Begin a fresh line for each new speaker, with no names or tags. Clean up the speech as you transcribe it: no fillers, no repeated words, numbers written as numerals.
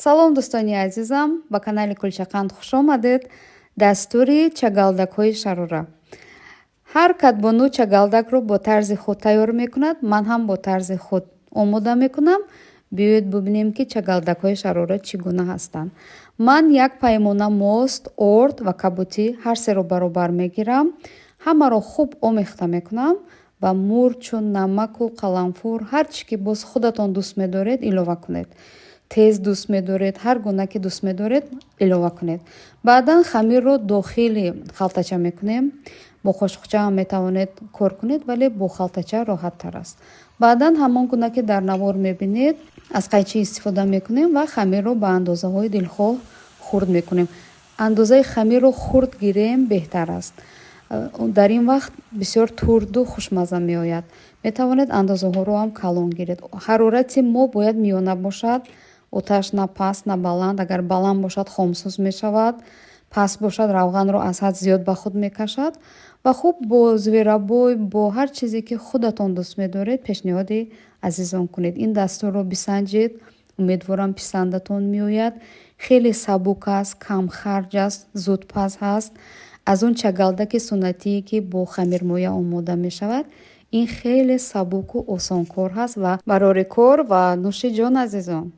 Салом, дӯстони азизам, ба канали Кулчақанд хуш омадед. Дастури чагалдакҳои шарора. Ҳар кадбону чагалдакро бо тарзи худ тайёр мекунад, ман ҳам бо тарзи худ омода мекунам. Биёед бубинем, ки чагалдакҳои шарора чӣ гуна ҳастанд. Ман як паймона мост, орд ва кабутӣ ҳар серо баробар мегирам. Ҳамаро хуб омехта мекунам ва мурчу намаку қаламфур, ҳар чӣ ки боз худатон дӯст медоред, илова кунед. Тез дӯст медоред, ҳар гуна ки дӯст медоред, илова кунед. Баъдан хамирро дохили халтача мекунем. Бо қошуқча ҳам метавонед кор кунед, вале бо халтача роҳаттар аст. Баъдан ҳамон гуна ки дар навор мебинед, аз қайчӣ истифода мекунем ва хамирро ба андозаҳои дилхоҳ хурд мекунем. Андозаи хамирро хурд гирем беҳтар аст. Дар ин вақт бисёр турду хушмазза меояд. Метавонед андозаҳоро ҳам калон гиред. Ҳарорати мо бояд миёна бошад, оташ на паст, на баланд. Агар баланд бошад, хомсӯз мешавад, паст бошад, равғанро аз ҳад зиёд ба худ мекашад. Ва хуб бо зверобой, бо ҳар чизе ки худатон дӯст медоред, пешниҳоди азизон кунед. Ин дастурро бисанҷед, умедворам, писандатон меояд. Хеле сабук аст, камхарҷ аст, зудпаз ҳаст. Аз он чагалдаки суннатие, ки бо хамирмоя омода мешавад, ин хеле сабуку осонкор ҳаст. Ва барори кор ва нӯши ҷон, азизон.